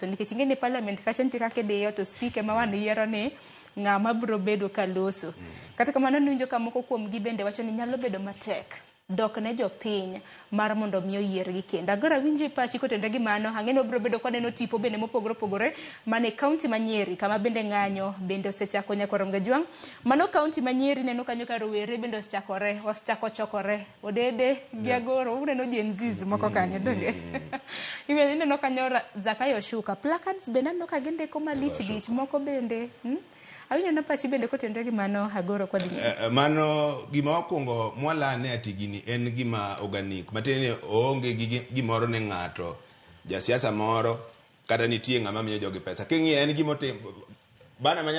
Nikech ing'e ni parliament kacha nitie kaka idiyo to speaker ema wan yiero ni ng'ama biro bedo ka loso. Kata kamano niwinjo ka moko kuom gi bende wacho ni nyalo bedo matek dok ne jopiny mar mondo mi oyiergi kendo. Agora winjo pachi kotenore gi mano, ang'e ni wabiro bedo kwaneno tipo bende mopogore opogore mane kaunti ma Nyeri kama bende ng'anyo bende osechako nyakwar Ongajwang'. Mano kaunti ma Nyeri neno kanyo ka rowere bende osechakore, osechako chokore. Odede gi Agoro, uneno Gen Zs moko kanyo donge? Ineno kanyo Zakayo Shuka, placards bende aneno ka gindiko malich lich moko bende. Awinjo na pachi bende kotenore gi mano Agoro kwa dhi nyime. Mano gima wakwongo mwalane ati gini en gima organic matiende ni oonge gi gimoro ne ng'ato jasiasa moro kata nitie ng'ama miyo jogi pesa king'iyo en gima otim bana ma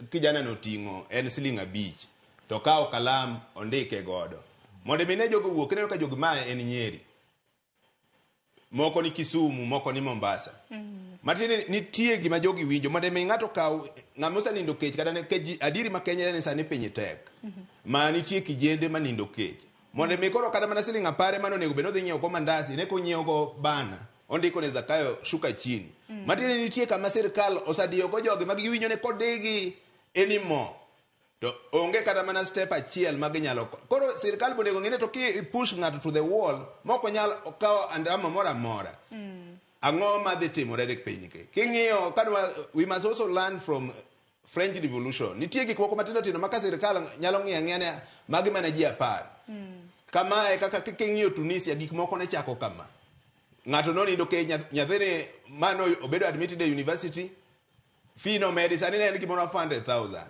kijana no oting'o en siling 5 to okawo kalam ondike godo mondo mi ne jogo wuok ineno ka jogi mae en Nyeri moko ni Kisumu moko ni Mombasa matiende ni nitie gima jogi winjo mondo mi ng'ato kaw ng'ama osenindo kech kata ne kech adieri ma Kenya ni sani piny tek ma nitie kijende manindo kech mondo mi koro kata mana siling 10 mane onego bed ni odhi nyiewo go mandasi ne konyiewo go bana ondiko ni Zakayo shuka chini matiende ni nitie kama sirkal osadiyo go jogi ma giwinjo ni kodigi anymore to onge kata mana step achiel ma ginyalo koro sirkal bende onego ng'e ni to ki push ng'ato to the wall mok onyal kawo andama moro amora ang'o madhi timore e piny ke king'iyo kadwa we must also learn from French Revolution nitie gik moko matindo tindo ma ka sirkal nyalo ng'iyo ang'iya ni magi mana ji 10 kamae kaka king'iyo Tunisia gik moko ne chako kama ng'ato nonindo kech nyathini mano obedo admitted e university fee nomedi sani ne en gimoro 400,000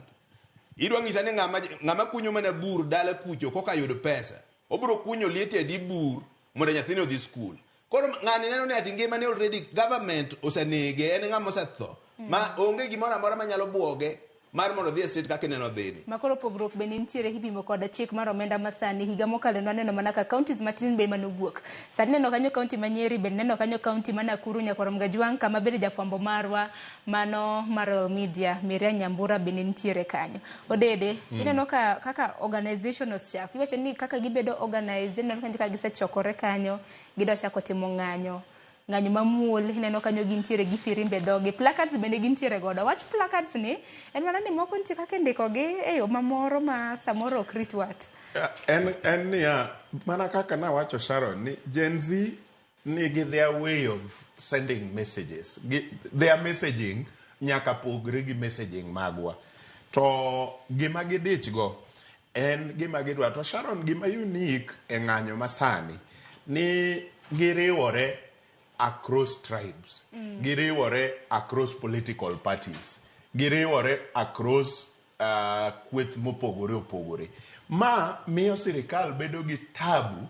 idwa ng'isa ni ng'ama kunyo mana bur dala kucho koka yud pesa obiro kunyo liete adi bur mondo nyathini odhi skul koro ng'ani neno ni ati ngimane already government osenege en ng'ama osetho ma onge gimoro amora manyalo buoge mar mondo odhi e street kaka ineno dhini. Ma koro pogruok bende nitiere kipimo kod chik mar omenda masani. Higa mokalo nwaneno mana ka counties matin be manowuok. Sani neno kanyo county ma Nyeri, bende neno kanyo county ma Nakuru, Nyakwar Mgajwang' kama bende jafwambo marwa mano mar Royal Media, Miriam Nyambura bende nitiere kanyo. Odede, ineno ka kaka organization osechako. Iwacho ni kaka gibedo organized, ineno kanyo ka gisechokore kanyo, gidwa chako timo ng'anyo. Ng'anyo mamuol, ineno kanyo gintiere gi firimbe dhogi. Placards bende gintiere godo. Wach placards ni, en mana ni moko nitie kaka indikogi e yo mamoro ma samoro ok rit wat. En niya, mana kaka nawacho Sharon, ni Gen Z nigi their way of sending messages. Their messaging nyaka pogre gi messaging magwa. To gima gidich go en gima gidwa. To Sharon, gima unique e ng'anyo masani ni giriwore across tribes, giriwore across political parties, giriwore across kweth mopogore opogore. Ma miyo sirikal bedo gi tabu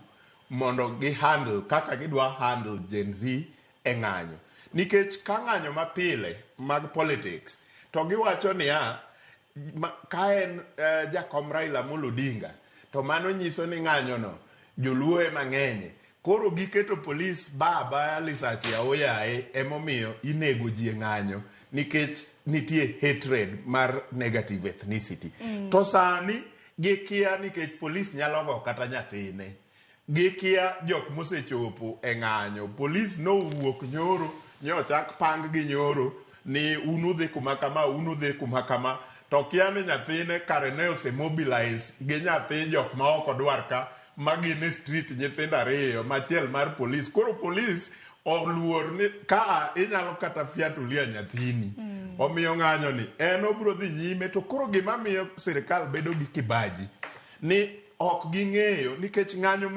mondo gi handle kaka gidwa handle Gen Z e ng'anyo. Nikech ka ng'anyo mapile mag politics to giwacho niya, ka en jakom Raila Amolo Odinga to mano nyiso ni ng'anyo no joluo ema ng'enye. Koro giketo polis baba lisachi aoyaye emomiyo inego ji e ng'anyo nikech nitie hatred mar negative ethnicity. To sani gikia nikech polis nyalo go kata nyathine. Gikia jok mosechopo e ng'anyo. Polis nowuok nyoro, nyochak pang gi nyoro ni un udhi kuma kama, un udhi kuma kama. To kia ni nyathine kare ne ose mobilize gi nyathi jok ma ok odwar ka ma gin e street nyithindo ariyo, machiel mar polis. Koro polis oluor ni ka inyalo kata fiatulia nyathini. Omiyo ng'anyo ni en obiro dhi nyime. To koro gima miyo sirikal bedo gi kibaji ni ok ging'eyo nikech ng'anyo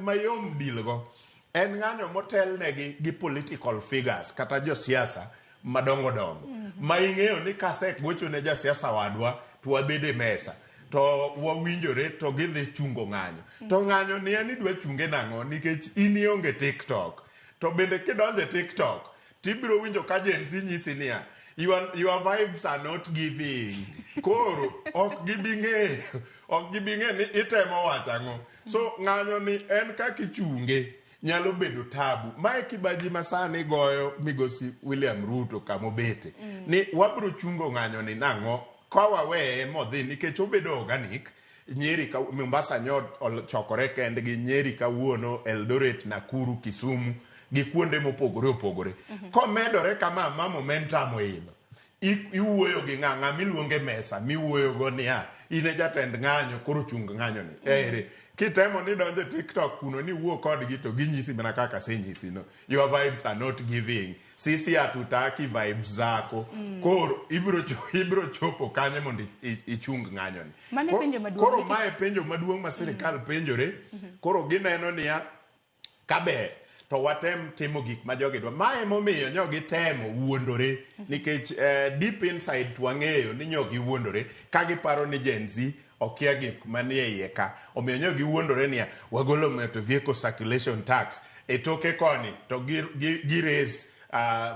mayom deal go en ng'anyo motelnegi gi political figures kata josiasa madongo dongo ma ing'eyo ni kasegocho ne jasiasa wadwa to wabed e mesa to wawinjore to gidhi chungo ng'anyo. To ng'anyo ni en idwa chunge nang'o nikech in ionge TikTok. To bende kidonjo e TikTok tibiro winjo ka Gen Z nyisi niya your vibes are not giving. Koro ok gibi ng'eyo, ok gibi ng'eyo ni itemo wacho ang'o. So ng'anyo ni en kaka ichunge nyalo bedo tabu. Mae kibaji ma sani goyo migosi William Ruto kamobete. Ni wabiro chungo ng'anyo ni nang'o ka waweye modhi nikech obedo organic. Nyeri ka Mombasa nyo chokore kendgi, Nyeri kawuono, Eldoret, Nakuru, Kisumu. gi kuonde mopogore opogore. Komedore kama ma momentum oidho, iwuoyo gi ng'a ng'a miluonge mesa miwuoyo go niya in e jatend ng'anyo koro chung ng'anyo ni ere kitemo ni donjo e TikTok kuno ni wuo kodgi to ginyisi mana kaka asenyisi no, your vibes are not giving, sisi hatutaki vibes zako. Koro ibiro chopo kanye mondo ichung ng'anyo ni? Mano e penjo maduong', Koro mae penjo maduong' ma sirikal penjore. Koro gineno niya kaber to watem timo gik ma jogi dwa. Ma emomiyo nyo gitemo wuondore nikech deep inside to wang'eyo ni nyo giwuondore ka giparo ni Gen Z okia gik manie iye ka. Omiyo nyo giwuondore niya wagolo motor vehicle circulation tax e toke koni to gi raise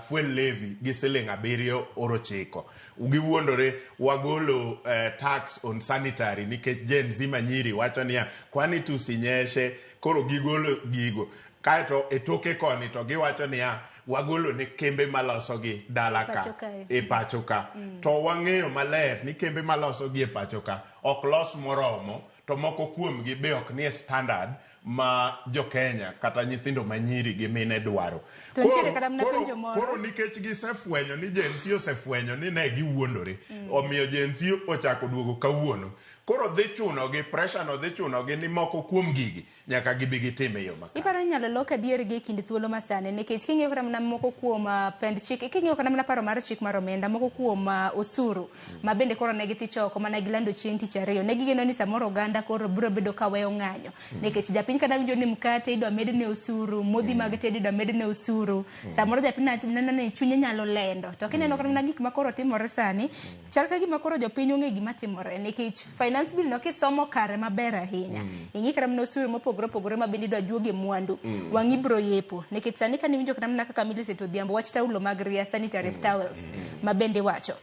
fuel levy gi siling 7.9. Giwuondore wagolo tax on sanitary nikech Gen Z manyiri wacho niya kwani tusinyeshe. Koro gigolo gigo kaeto e toke koni to giwacho niya wagolo ne kembe maloso gi dala ka Pacho kae. E pacho ka. To wang'eyo maler ni kembe maloso gi e pacho ka ok los moromo, to moko kuomgi be ok nie standard ma jo-Kenya kata nyithindo manyiri gi mine dwaro. To nitiere kata mana penjo moro. Koro nikech gisefwenyo ni Gen Z osefwenyo ni ne giwuondore, omiyo Gen Z ochako duogo kawuono. Koro dhi chunogi, pressure no dhi chunogi ni moko kuom gigi nyaka gibi gitim e yo makare. Iparo ni inyalo lok adier gi e kind thuolo masani nikech king'iyo kata mana moko kuom pend chik, king'iyo kata mana paro mar chik mar omenda, moko kuom osuru ma bende koro ne gidhi choko mana gilando chieng' tich ariyo, ne gigeno ni samoro oganda koro biro bedo ka weyo ng'anyo nikech japiny kata winjo ni mkate idwa medne osuru, modhi mag tedo idwa medne osuru, samoro japiny neno ni chunye nyalo lendo. To kineno kata mana gik ma koro timore sani, chal ka gima koro jopiny ong'e gima timore nikech finance bill no kisomo kare maber ahinya, ing'i kata mana osuru mopogore opogore ma bende idwa juoge mwandu, wang'i biro yepo nikech sani kaniwinjo kata mana kaka Millicent Odhiambo wach taulo mag ria, sanitary towels, ma bende iwacho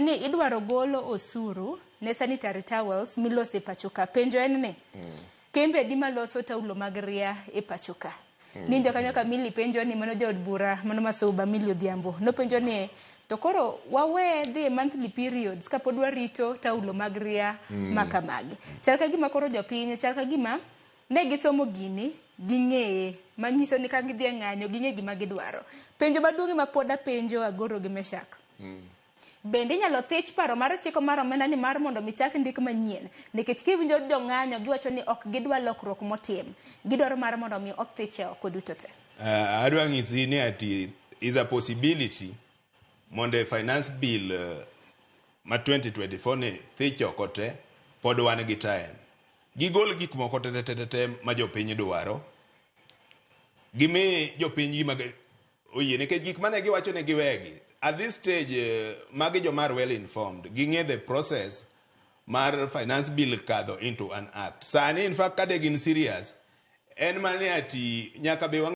ni idwaro golo osuru ne sanitary towels miloso e pacho ka. Penjo en ni kembe adi maloso taulo mag ria e pacho ka? Ninjo kanyo ka Milly penjo ni mano jaod bura mano Masuba Milly Odhiambo nopenjo ni to koro wawe dhi e monthly periods kapod warito taulo mag ria ma kamagi. Chal ka gima koro jopiny chal ka gima ne gisomo gini ging'eye manyiso ni ka gidhi e ng'anyo ging'e gima gidwaro. Penjo maduong' ma pod apenjo Agoro gi Meshak. Bende inyalo thich paro mar chiko mar omenda ni mar mondo mi chak ndik manyien nikech kiwinjo jong'anyo giwacho ni ok gidwa lokruok motim, gidwaro mar mondo mi othiche oko duto te. Adwa nyisi ni ati is a possibility mondo e finance bill ma 2024 ni thich oko te. Pod wan gi time gigol gik moko te te te te ma jopiny dwaro, gimi jopiny gima oyie nikech gik mane giwacho ne giwegi at this stage magi joma are well informed, ging'e the process mar finance bill kadho into an act sani. In fact, kade gin serious en mane ati nyaka be wang'e.